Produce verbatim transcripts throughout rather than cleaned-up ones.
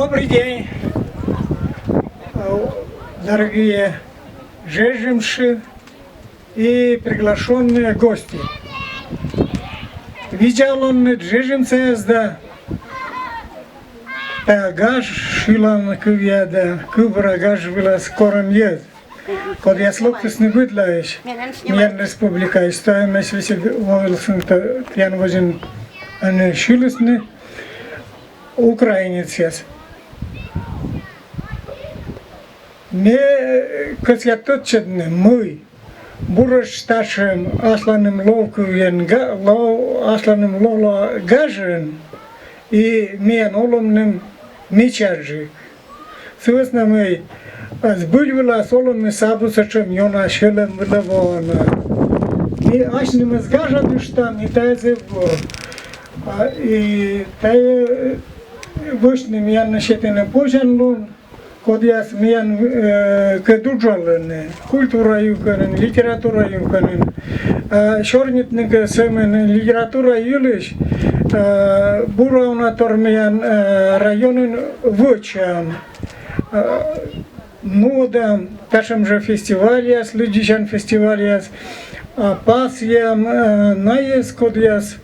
Добрый день, э, дорогие джеджемцы и приглашённые гости. Видза оланныд джеджемцаяс да, та гаж сьылан кывъя да кывбура гаж вылас корӧм йӧз, кодъяс локтісны быдлаысь миян республикаысь, та эмӧсь весиг войлыны, тіян водзын ӧні сьылісны украинецъяс. Ме кӧсъя тӧдчӧдны, мый бурӧсь татшӧм асланым лов кывйӧн га-, лов-, асланым лоло гажӧн и миян олӧмным мичаджык. Сы вӧсна мый, а, збыль вылас олӧмыс абу сэтшӧм ёна сьӧлӧм вылӧ воана. Ми асьнымӧс гажӧдыштам, и тайӧ зэв бур. А, и тайӧ, э, вӧчны миянлы сетӧны позянлун, кодъяс миян, э, кӧ уджалӧны культура юкӧнын, литература юкӧнын. А сёрнитны кӧ сӧмын литература йылысь, э, бура уна тор миян, э, районын вӧчам, э, нуӧдам татшӧм жӧ фестивальяс, лыддьысян фестивальяс, а, пасъям, э, найӧс, кодъяс,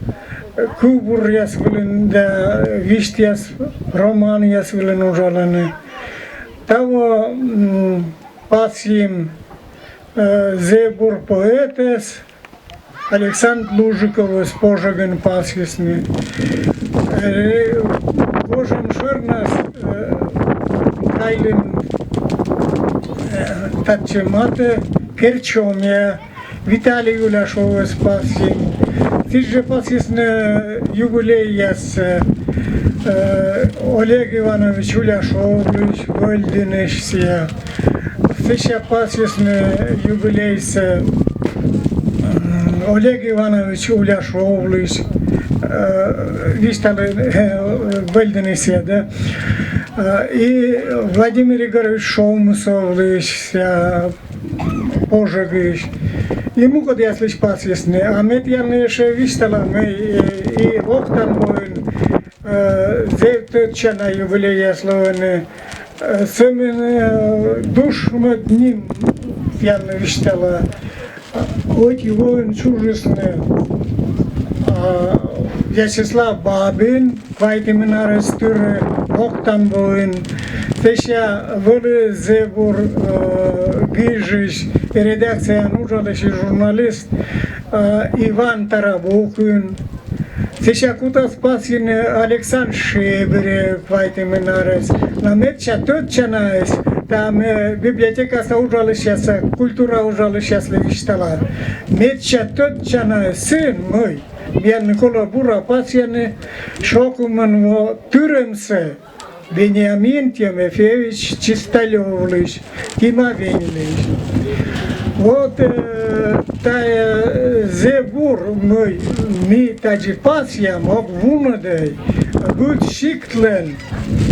э, кывбуръяс вылын да висьтъяс романъяс вылын уджалӧны. Таво, м, пасйим, э, зэв бур поэтӧс Александр Лужиковӧс пожӧгын пасйисны. Э, гожӧм шӧрнас, э, кайлім, э, татчӧ матӧ, Керчомъя, Виталий Уляшовӧс пасйим. Сідз жӧ пасйисны юбилейяс, э, Олег Иванович Уляшовлысь, Вӧльдінысьсӧ. Сэсся пасйисны юбилейсӧ, м, Олег Иванович Уляшовлысь, э, висьталі, э, Вӧльдінысьсӧ, да. Э, и Владимир Егорович Шомысовлысь, э, пожӧгысь. И мукӧдъяслысь пасйисны. А ме тіянлы ещӧ висьтала, мый, э, и Октябрь воын, э, зэв тӧдчана юбилейяс лоӧны, э, сӧмын, э, туж мӧд ним тіянлы висьтала. Ӧти воын чужисны, а, Вячеслав Бабин, квайтымын арӧс тырӧ, Октябрь воын. Сэсся вӧлі зэв бур, э, гижысь, редакцияын уджалысь журналист, э, Иван Тарабукин. Сэсся кутас пасйыны Александр Шеберев, квайтымын арӧс. Но медся тӧдчанаыс, та ме библиотекаса уджалысьяс, культура уджалысьяслы висьтала. Медся тӧдчанаыс сы, мый миянлы колӧ бура пасйыны сё кымын во тырӧмсӧ Вениамин Тимофеевич Чисталёвлысь, Тима Веньлысь. Вот, э, тайӧ, э, зэв бур, мый ми тадзи пасъям, ог вунӧдӧй, быд сиктлӧн,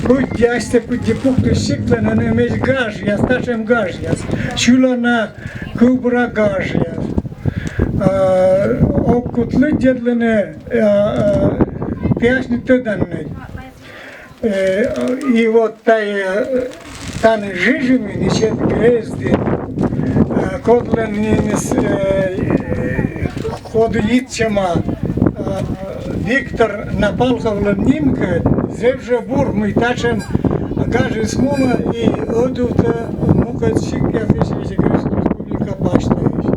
пыдди асьсӧ пыдди пуктысь сиктлӧн ӧні эмӧсь гажъяс, татшӧм гажъяс, сьылана кывбура гажъяс. А, ог кут лыддьӧдлыны, а, а, ті асьныд тӧданныд. Э, и вот тайӧ, э, тані жижимын ичӧт грездын, э, кодлӧн нимыс, э, коді йитчӧма, э, Виктор Напалковлӧн нимкӧд, зэв жӧ бур, мый татшӧм гажыс мунӧ и ӧтувтӧ мукӧд сиктъясысь, весиг Республика пасьтаысь.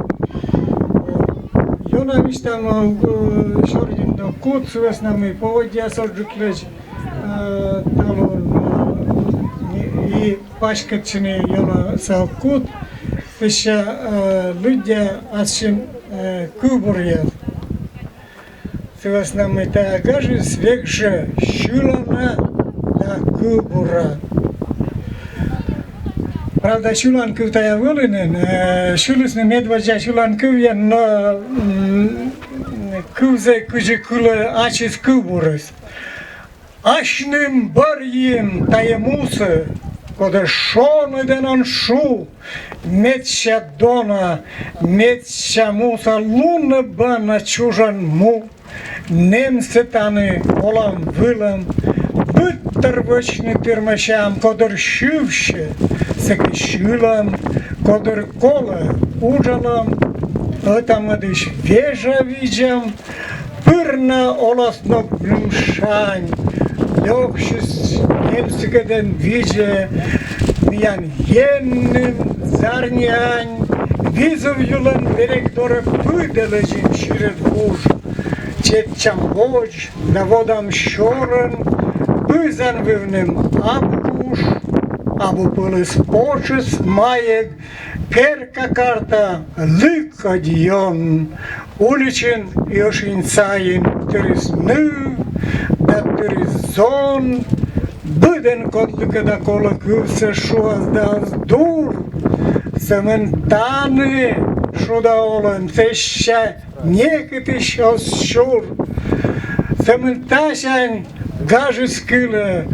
Вот. Ёна висьтам, э, сёрниыд ог кут, сы вӧсна мый поводдяыс ог жыклӧдз, э, талун, э, и паськӧдчыны ёнасӧ ог кут, сэсся, э, лыддя ассьым, э, кывбуръяс. Сы вӧсна мый тайӧ гажыс век жӧ сьылана да кывбура. Правда, сьылан кыв тайӧ вӧлі нин, э, сьылісны медводдза сьылан кывйӧн, но, м, кывзӧ кыдзи кылӧ ачыс кывбурыс. Асьным бӧрйим тайӧ мусӧ, кодӧс шоныд эн он шу, медся дона, медся муса лунӧ-банӧ чужан му, нэмсӧ тані олам-вылам, Пӧттӧр вӧчны тырмысям, кодыр сьывсьӧ, сэки сьылам, кодыр колӧ, уджалам, ӧта-мӧдысь вежа видзам, пыр на оласног нин шань, лёксьыс нин сыкӧд эн видзӧ, миян Енным, зарни ань, визув юлӧн берег дорӧ пыдӧ лэдзим сирӧд вуж, чеччам водз да водам сёрӧн, пызан вывным абу куш, абу пӧлӧс-потшыс маиг, керка-карта лык ӧдйӧн, уличын и ӧшинь сайын тырис ныв да тырис зон, быдӧн кодлыкӧ да колӧ кывсӧ шуас да ас дур. Сӧмын тані шуда олӧм, сэсся некытысь оз сюр. Сӧмын тасянь гажыс кылӧ,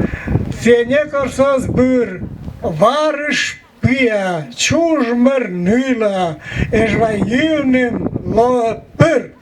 сійӧ некор оз быр, варыш пиа, чужмӧр ныла, Эжва йывным лоӧ пыр.